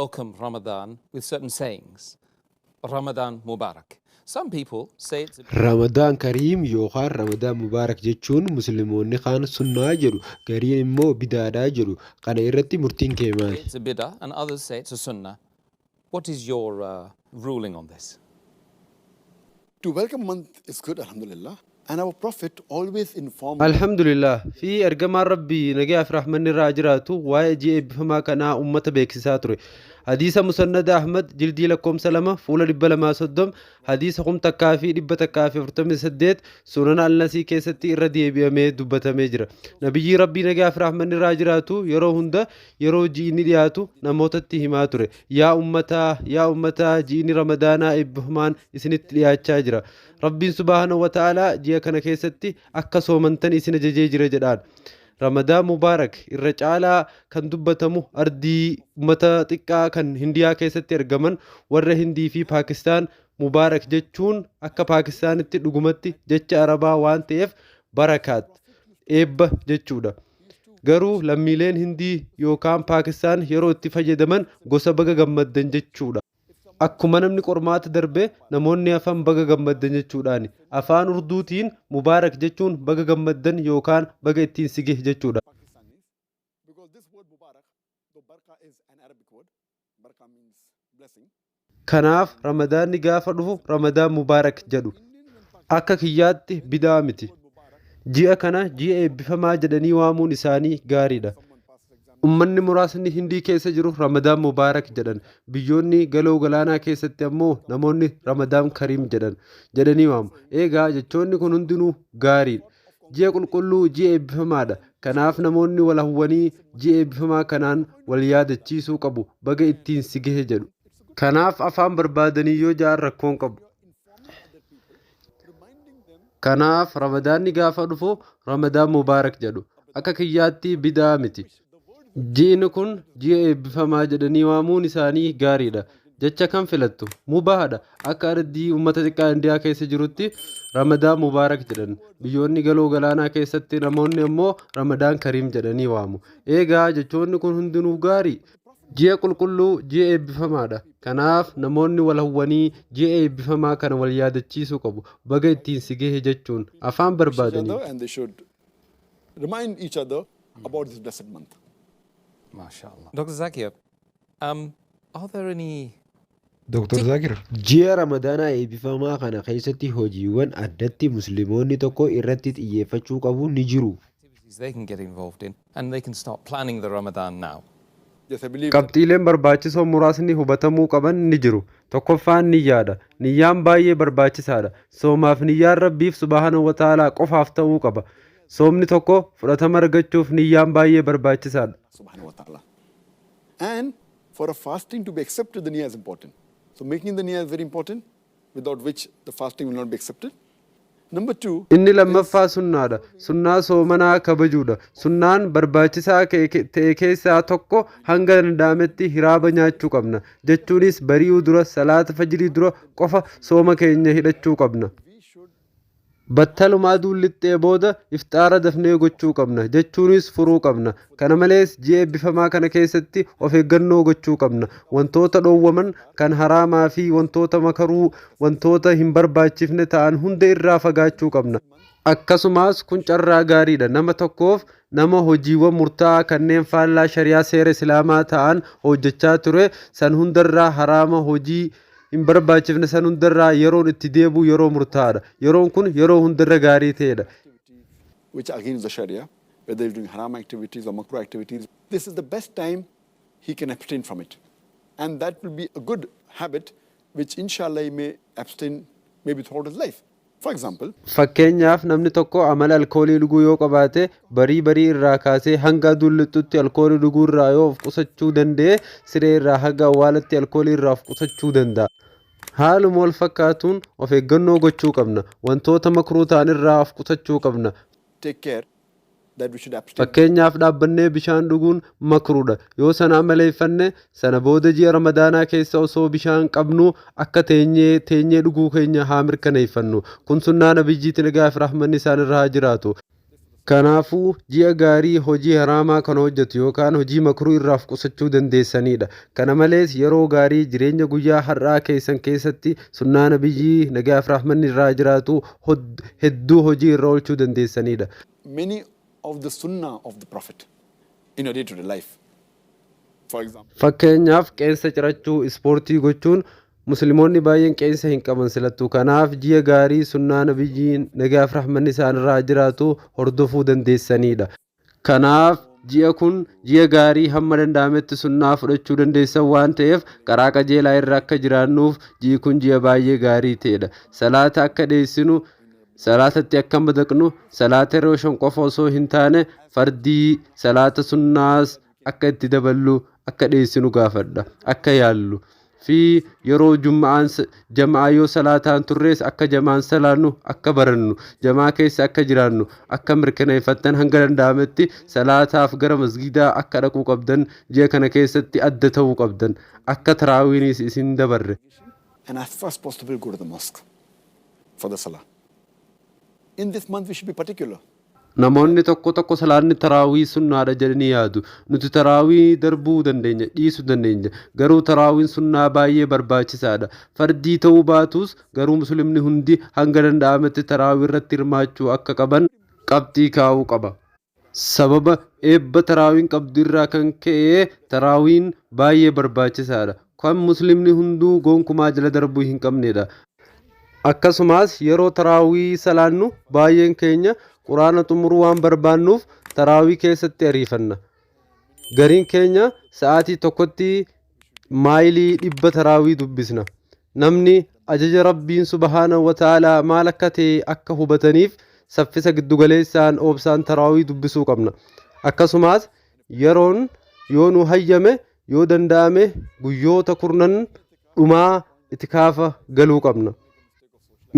Welcome Ramadan with certain sayings. Ramadan Mubarak. Some people say it's a Ramadaan Kariim yookaan Ramadaan Mubaarak jechuun Musliimoonni kaan sunnaa jedhu, gariin immoo bidaadhaa jedhu. Kana irratti murtiin kee maali? It's a bid'ah and others say it's a sunnah. What is your ruling on this? To welcome month is good, alhamdulillah. And our Prophet always informed Alhamdulillah, fi ergamaan Rabbii nagaa fi rahmanni irraa jiraatu waa'ee ji'a eebbifamaa kanaa ummata beeksisaa ture. Hadiisa Musannada Ahmad, jildii lakkoomsa 2, fuula 230, hadiisa 1148, Sunan Alnasii keessatti irra deebi'amee dubbatamee jira. Nabiyyii Rabbii nagaa fi rahmanni irraa jiraatu yeroo hunda yeroo ji'inni dhiyaatu namootatti himaa ture. "Yaa ummataa, yaa ummataa, ji'inni Ramadaanaa eebbifamaan isinitti dhiyaachaa jira. Rabbiin subhaanahu wa ta'aalaa ji'a kana keessatti akka soomantan isin ajajee jira" jedhaan. Ramadaan Mubaarak irra caalaa kan dubbatamu ardii ummata xiqqaa kan Hindiyaa keessatti argaman, warra Hindii fi Paakistaan. Mubaarak jechuun akka Paakistaanitti dhugumatti jecha Arabaa waan ta'eef barakaat, eebba jechuudha. Garuu lammiileen Hindii yookaan Paakistaan yeroo itti fayyadaman gosa baga gammaddan jechuudha. Akkuma namni qormaata darbe namoonni hafan baga gammaddan jechuudhaani. Afaan Urduutiin Mubaarak jechuun baga gammaddan yookaan baga ittiin si gahe jechuudha. Pakistanis because this word Mubarak, though barka is an Arabic word, barka means blessing. Kanaaf Ramadaanni gaafa dhufu Ramadaan Mubaarak jedhu. Akka kiyyaatti bidaa miti. Ji'a kana ji'a eebbifamaa jedhanii waamuun isaanii gaariidha. Ummanni muraasni Hindii keessa jiru Ramadaan Mubaarak jedhan. Biyyoonni galoo galaanaa keessatti ammoo namoonni Ramadaan Kariim jedhan jedhanii waamu. Eegaa jechoonni kun hundinuu gaariidha. Ji'a qulqulluu, ji'a eebbifamaadha. Kanaaf namoonni wal hawwanii ji'a eebbifamaa kanaan wal yaadachiisuu qabu. Baga ittiin si gahe jedhu. Kanaaf afaan barbaadanii yoo ja'an rakkoon qabu. Kanaaf Ramadaanni gaafa dhufu Ramadaan Mubaarak jedhu. Akka kiyyaatti bidaa miti. Ji'ni kun ji'a eebbifamaa jedhanii waamuun isaanii gaariidha. Jecha kam filattu? Mubaahadha. Akka ardii uummata xiqqaa Indiyaa keessa jirutti Ramadaan Mubaarak jedhan. Biyyoonni galoo galaanaa keessatti namoonni immoo Ramadaan Kariim jedhanii waamu. Eegaa jechoonni kun hundinuu gaarii. Ji'a qulqulluu, ji'a eebbifamaadha. Kanaaf namoonni wal hawwanii ji'a eebbifamaa kana wal yaadachiisuu qabu. Baga ittiin si gahe jechuun afaan each barbaadanii. Other and they should remind each other about this blessed month. MashaAllah. Dr. Zakir, are there any Dr. Zaakir, Ji'a Ramadaanaa eebbifamaa kana keessatti hojiiwwan addatti Musliimoonni tokko irratti xiyyeeffachuu qabu ni jiru. Activities they can get involved in and they can start planning the Ramadan now? Yes, I believe Qabxiileen barbaachisoo muraasni hubatamuu qaban ni jiru. Tokkoffaan niyyaadha. Niyyaan baay'ee barbaachisaadha. Soomaaf niyyaan Rabbiif subhaanahu wa ta'aalaa qofaaf ta'uu qaba. Soomni tokko fudhatama argachuuf niyyaan baay'ee barbaachisaadha. Subhanahu wa ta'ala. And for a fasting to be accepted, the niyyah is important. So making the niyyah is very important, without which the fasting will not be accepted. Number two, Inni lammaffaa sunnaadha. Sunnaa soomanaa kabajuudha. Sunnaan barbaachisaa ta'e keessaa tokko hanga danda'ametti hiraaba nyaachuu qabna. Jechuunis bari'uu dura, salaata fajrii dura qofa sooma keenya hidhachuu qabna. Battaluma aduun lixxee booda ifxaara dafnee gochuu qabna. Jechuunis furuu qabna. Kana malees ji'a eebbifamaa kana keessatti of eeggannoo gochuu qabna. Wantoota dhoowwaman kan haraamaa fi wantoota makaruu, wantoota hin barbaachifne ta'an hunda irraa fagaachuu qabna. Akkasumas kun carraa gaariidha. Nama tokkoof, nama hojiiwwan murtaa'aa kanneen faallaa shari'aa seera Islaamaa ta'an hojjechaa ture san hundarraa, haraama, hojii hin barbaachifne san hundarraa yeroon itti deebi'u yeroo murtaa'aadha. Yeroon kun yeroo hundarra gaarii ta'edha. Which are against the Sharia, whether he's doing haram activities or makruh activities, this is the best time he can abstain from it. And that will be a good habit which, inshallah, he may abstain maybe throughout his life. For example, Fakkeenyaaf, namni tokko amala alkoolii dhuguu yoo qabaate, barii barii irraa kaasee hanga aduun lixxutti alkoolii dhuguu irraa yoo of qusachuu danda'e, siree irraa haga awwaalatti alkoolii irraa of qusachuu danda'a. Haaluma wal fakkaatuun of eeggannoo gochuu qabna. Wantoota makruu ta'an irraa of qusachuu qabna. Take care that we should abstain. Fakkeenyaaf, dhaabbannee bishaan dhuguun makruudha. Yoo sana amaleeffanne, sana booda ji'a Ramadaanaa keessa osoo bishaan qabnu akka teenyee teenyee dhuguu keenya haa mirkaneeffannu. Kun sunnaa Nabiyyiitiin, nagaa fi rahmanni isaan irra haa jiraatu. Kanaafuu ji'a gaarii hojii haraamaa kan hojjetu yookaan hojii makruu irraa of qusachuu dandeessanidha. Kana malees yeroo gaarii jireenya guyyaa har'aa keessan keessatti sunnaa Nabiyyii nagaa fi rahmanni irraa jiraatu hedduu hojii irra oolchuu dandeessanidha. Many of the sunnah of the Prophet in your day-to-day life. For example, Fakkeenyaaf, qeensa cirachuu, ispoortii gochuun. Musliimoonni baay'een qeensa hin qaban silattu. Kanaaf ji'a gaarii sunnaa Nabiyyii nagaa fi rahmanni isaan irraa jiraatu hordofuu dandeessanidha. Kanaaf ji'a kun ji'a gaarii hamma danda'ametti sunnaa fudhachuu dandeessan waan ta'eef, karaa qajeelaa irra akka jiraannuuf ji'i kun ji'a baay'ee gaarii ta'edha. Salaata akka dhiyeessinu, salaatatti akka madaqnu, salaata yeroo 5 qofa osoo hin taane fardii salaata sunnaas akka itti daballu, akka dhiyeessinu gaafadha, akka yaallu fi yeroo juma'aan jama'aa yoo salaataan turrees akka jamaan salaannu akka barannu, jamaa keessa akka jiraannu akka mirkaneeffattan, hanga danda'ametti salaataaf gara masgiidaa akka dhaquu qabdan, ji'a kana keessatti adda ta'uu qabdan, akka taraawiinis isin dabarre. And as fast possible go to the mosque for the salah. In this month, we should be particular. Namoonni tokko tokko salaanni taraawii sunnaadha jedhanii yaadu. Nuti taraawii darbuu dandeenya, dhiisuu dandeenya. Garuu taraawiin sunnaa baay'ee barbaachisaadha. Fardii ta'uu baatus garuu muslimni hundi hanga danda'ametti taraawii irratti hirmaachuu akka qaban qabxii kaa'uu qaba. Sababa eebba taraawiin qabdu irraa kan ka'e taraawiin baay'ee barbaachisaadha. Kan muslimni hunduu gonkumaa jala darbuu hin qabnedha. Akkasumas yeroo taraawii salaannu baay'een keenya Quraana xumuruu waan barbaannuuf taraawii keessatti ariifanna. Gariin keenya sa'aatii tokkotti maayilii 100 taraawii dubbisna. Namni ajaja Rabbiin subhaana wa ta'aalaa maal akka ta'e akka hubataniif saffisa giddugaleessaan obsaan taraawii dubbisuu qabna. Akkasumas yeroon yoo nu hayyame, yoo danda'ame, guyyoota 10 dhumaa itikaafa galuu qabna.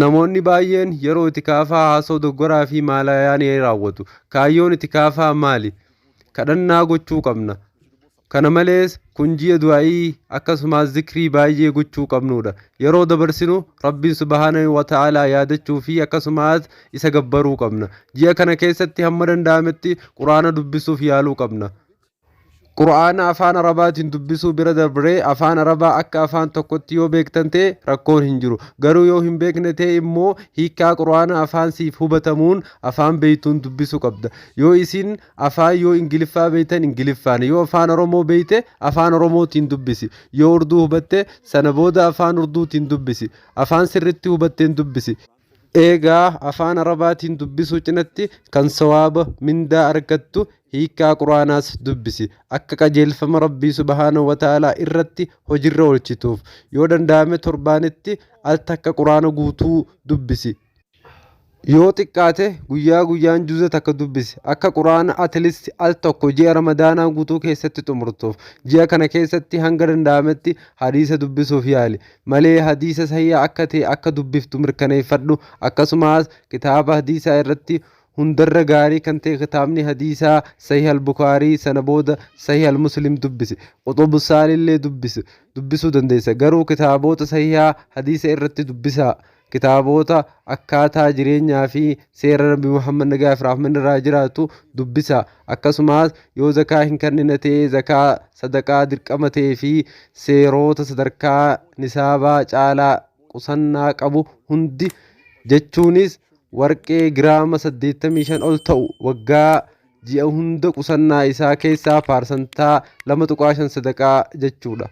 Namoonni baay'een yeroo itikaafaa haasoo doggoraa fi maalayaa ni raawwatu. Kaayyoon itikaafaa maali? Kadhannaa gochuu qabna. Kana malees kun ji'a du'aa'ii akkasumas zikrii baay'ee gochuu qabnudha. Yeroo dabarsinu Rabbiin subhaanahu wa ta'aalaa yaadachuu fi akkasumas isa gabbaruu qabna. Ji'a kana keessatti hamma danda'ametti Quraana dubbisuuf yaaluu qabna. Qura'aana afaan Arabaatiin dubbisuu bira darbee, afaan Arabaa akka afaan tokkotti yoo beektan ta'e rakkoon hin jiru. Garuu yoo hin beekne ta'e immoo hiikkaa Qura'aana afaan siif hubatamuun, afaan beektuun dubbisuu qabda. Yoo isin afaan yoo Ingiliffaa beektan Ingiliffaan, yoo afaan Oromoo beekte afaan Oromootiin dubbisi. Yoo Urduu hubatte sana booda afaan Urduutiin dubbisi. Afaan sirriitti hubatteen dubbisi. Eegaa afaan Arabaatiin dubbisuu cinatti kan sawaaba mindaa argattu hiikkaa Quraanaas dubbisi. Akka qajeelfama Rabbii subhaanahu wa ta'aalaa irratti hojiirra oolchituuf. Yoo danda'ame torbaanitti al takka Quraana guutuu dubbisi. Yoo xiqqaate guyyaa guyyaan juza takka dubbisi. Akka Quraana at least al tokko ji'a Ramadaanaa guutuu keessatti xumurtuuf. Ji'a kana keessatti hanga danda'ametti hadiisa dubbisuuf yaali. Malee hadiisa sahiha akka ta'e akka dubbiftu mirkaneeffadhu. Akkasumas kitaaba hadiisaa irratti hundarra gaarii kan ta'e kitaabni hadiisaa Sahih al-Bukaarii, sana booda Sahih al-Muslim dubbisi. Quxubu Saalillee dubbisi. Dubbisuu dandeessa. Garuu kitaabota sahihaa hadiisa irratti dubbisaa. Kitaabota akkaataa jireenyaa fi seera Nabi Muhammad nagaa fi rahmanni irraa jiraatu dubbisa. Akkasumas yoo zakaa hin kennine ta'e, zakaa sadaqaa dirqama ta'ee fi seerota sadarkaa nisaabaa caalaa qusannaa qabu hundi, jechuunis warqee giraama 85 ol ta'u, waggaa ji'a hunda qusannaa isaa keessaa paarsantaa 2.5 sadaqaa jechuudha.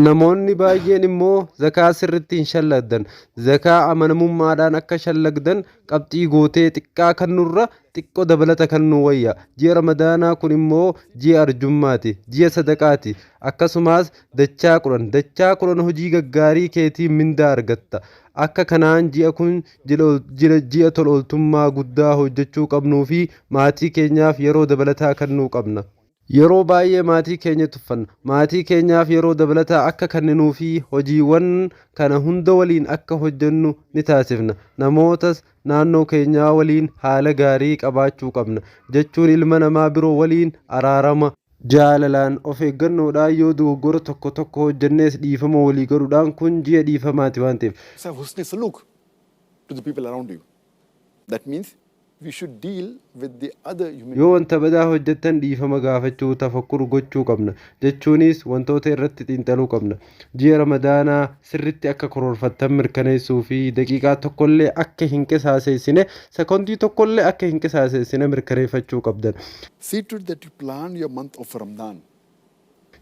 Namoonni baay'een immoo zakaa sirritti hin shallagdan. Zakaa amanamummaadhaan akka shallagdan qabxii gootee xiqqaa kannurra xiqqoo dabalata kannuu wayya. Ji'a Ramadaanaa kun immoo ji'a arjummaati, ji'a sadaqaati. Akkasumas dachaa 10, dachaa 10 hojii gaggaarii keetiin mindaa argatta. Akka kanaan ji'a kun ji'a tola ooltummaa guddaa hojjechuu qabnuu fi maatii keenyaaf yeroo dabalataa kennuu qabna. Yeroo baay'ee maatii keenya tuffanna. Maatii keenyaaf yeroo dabalataa akka kenninuu fi hojiiwwan kana hunda waliin akka hojjennu ni taasifna. Namootas naannoo keenyaa waliin haala gaarii qabaachuu qabna. Jechuun ilma namaa biroo waliin araarama. Jaalalaan, of eeggannoodhaan, yoo dogoggora tokko tokko hojjennes dhiifama walii godhuudhaan, kun ji'a dhiifamaati waan ta'eef. Have husn suluk to the people around you. That means We should deal with the other human Yoo wanta badaa hojjettan dhiifama gaafachuu, tafakkur gochuu qabna. Jechuunis wantoota irratti xiinxaluu qabna. Ji'a Ramadaanaa sirritti akka karoorfattan mirkaneessuu fi daqiiqaa tokkollee akka hin qisaaseessine, sekondii tokkollee akka hin qisaaseessine mirkaneeffachuu qabdan. See to it that you plan your month of Ramadan.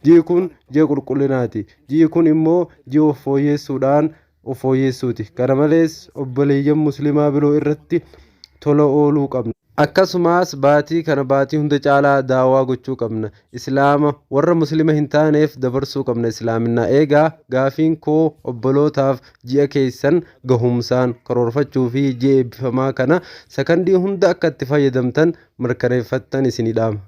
Ji'i kun ji'a qulqullinaati. Ji'i kun immoo ji'a of fooyyessuudhaan of fooyyessuuti. Kana malees obboleeyyan Musliimaa biroo irratti tola ooluu qabna. Akkasumas baatii kana baatii hunda caalaa daawaa gochuu qabna. Islaama warra Musliima hin taaneef dabarsuu qabna Islaaminaa. Eegaa gaafiin koo obbolootaaf, ji'a keessan gahumsaan karoorfachuu fi ji'a eebbifamaa kana sakandii hunda akka itti fayyadamtan mirkaneeffattan isinii dhaama.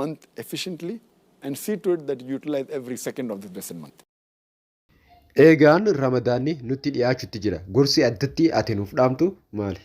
Month efficiently and see to it that you utilize every second of this blessed month. Eegaan Ramadaanni nutti dhiyaachuutti jira. Gorsi addatti ati nuuf dhaamtu maali?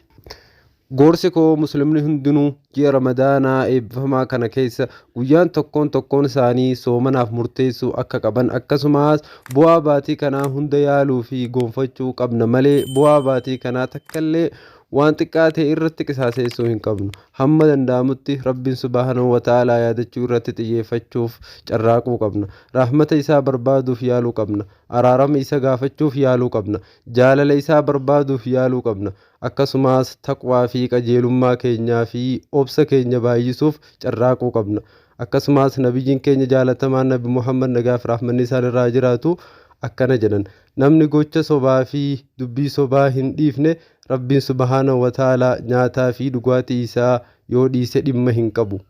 Gorsi koo, Musliimni hundinuu ji'a Ramadaanaa eebbifamaa kana keessa guyyaan tokkoon tokkoon isaanii soomanaaf murteessuu akka qaban, akkasumas bu'aa baatii kanaa hunda yaaluu fi gonfachuu qabna malee bu'aa baatii kanaa takkallee waan xiqqaa ta'e irratti qisaaseessuu hin qabnu. Hamma danda'amutti Rabbiin Subhaanahu wa Ta'aalaa yaadachuu irratti xiyyeeffachuuf carraaquu qabna. Rahmata isaa barbaaduuf yaaluu qabna. Araarama isa gaafachuuf yaaluu qabna. Jaalala isaa barbaaduuf yaaluu qabna. Akkasumas taqwaa fi qajeelummaa keenyaa fi obsa keenya baay'isuuf carraaquu qabna. Akkasumas Nabiyyiin keenya jaalatamaan Nabi Muhammad, nagaa fi rahmanni isaan irraa jiraatu, akkana jedhan: "Namni gocha sobaa fi dubbii sobaa hin dhiifne, Rabbiin Subhaanahu wa Ta'aalaa nyaataa fi dhugaatii isaa yoo dhiise dhimma hin qabu."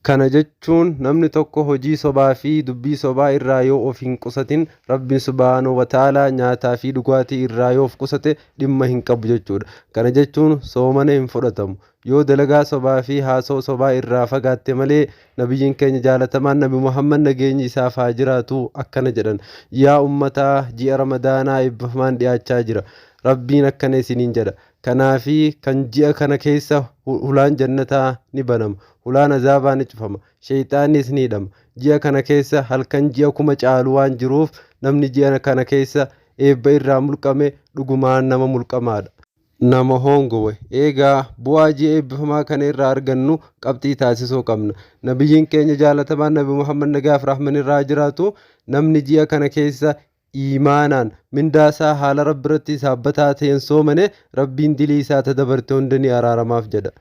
Kana jechuun namni tokko hojii sobaa fi dubbii sobaa irraa yoo of hin qusatin, Rabbiin Subhaanahu wa Ta'aalaa nyaataa fi dhugaatii irraa yoo of qusate dhimma hin qabu jechuudha. Kana jechuun soomana hin fudhatamu. Yoo dalagaa sobaa fi haasoo sobaa irraa fagaatte malee. Nabiyyiin keenya jaalatamaan Nabi Muhammad, nageenyi isaaf haa jiraatu, akkana jedhan: "Yaa ummataa, ji'a Ramadaanaa eebbifamaan dhiyaachaa jira. Rabbiin akkana isiniin jedha. Kanaafi kan ji'a kana keessa hulaan jannataa ni banama, hulaan azaabaa ni cufama, sheeyxaanis ni hidhama. Ji'a kana keessa halkan ji'a 1000 caalu waan jiruuf, namni ji'a kana keessa eebba irraa mulqame dhugumaan nama mulqamaadha. Nama hongowe." Eegaa bu'aa ji'a eebbifamaa kana irraa argannu qabxii taasisuu qabna. Nabiyyiin keenya jaalatamaan Nabi Muhammad, nagaaf rahman irraa jiraatu, namni ji'a kana keessa iimaanaan mindaasaa haala Rabbi irratti saabbataa ta'een soomane, Rabbiin dilii isaa ta dabarte hunda ni araaramaaf jedha.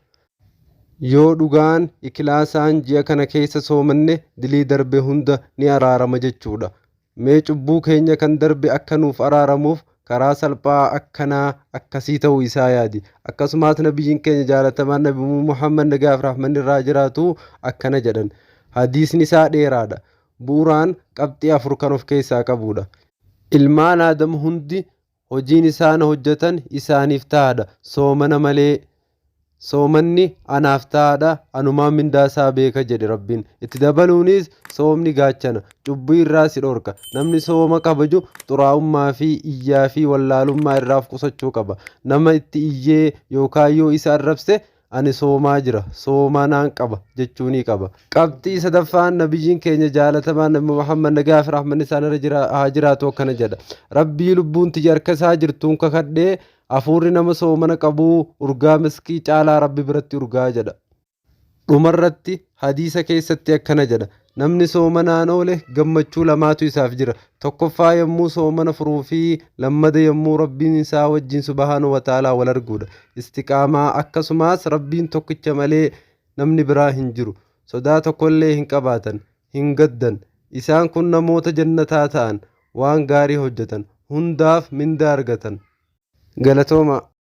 Yoo dhugaan ikilaasaan ji'a kana keessa soomanne, dilii darbe hunda ni araarama jechuudha. Mee cubbuu keenya kan darbe akka nuuf araaramuuf karaa salphaa akkanaa akkasii ta'uu isaa yaadi. Akkasumas Nabiyyiin keenya jaalatamaan Nabi Muhammad, nagaaf rahmanni irraa jiraatu, akkana jedhan. Hadiisni isaa dheeraadha. Bu'uuraan qabxii afur kan of keessaa qabudha. Ilmaan Aadam hundi hojiin isaan hojjetan isaaniif ta'aadha. Soomana malee. Soomanni anaaf ta'aadha, anumaan mindaa isaa beeka jedhe Rabbiin. Itti dabaluunis, soomni gaachana, cubbuu irraa si dhorka. Namni sooma kabaju xuraa'ummaa fi iyyaa fi wallaalummaa irraa of qusachuu qaba. Nama itti iyyee yookaan yoo isa arrabse, "Ani soomaa jira, soomanaan qaba" jechuu ni qaba. Qabxii sadaffaan, Nabiyyiin keenya jaalatamaan Nabi Muhammad, nagaa fi rahmanni isaan irra haa jiraatu, akkana jedha: "Rabbii lubbuun tiyya harka isaa jirtuun kakadhee, hafuurri nama soomana qabuu urgaa miskii caalaa Rabbi biratti urgaa" jedha. Dhumarratti hadiisa keessatti akkana jedha: "Namni soomanaan oole gammachuu lamaatu isaaf jira. Tokkoffaa yommuu soomana furuu fi lammada yommuu Rabbiin isaa wajjin Subhaanahu wa Ta'aalaa wal arguudha. Istiqaamaa, akkasumas Rabbiin tokkicha malee namni biraa hin jiru. Sodaa tokkollee hin qabaatan, hin gaddan. Isaan kun namoota jannataa ta'an, waan gaarii hojjetan hundaaf mindaa argatan." Galatooma.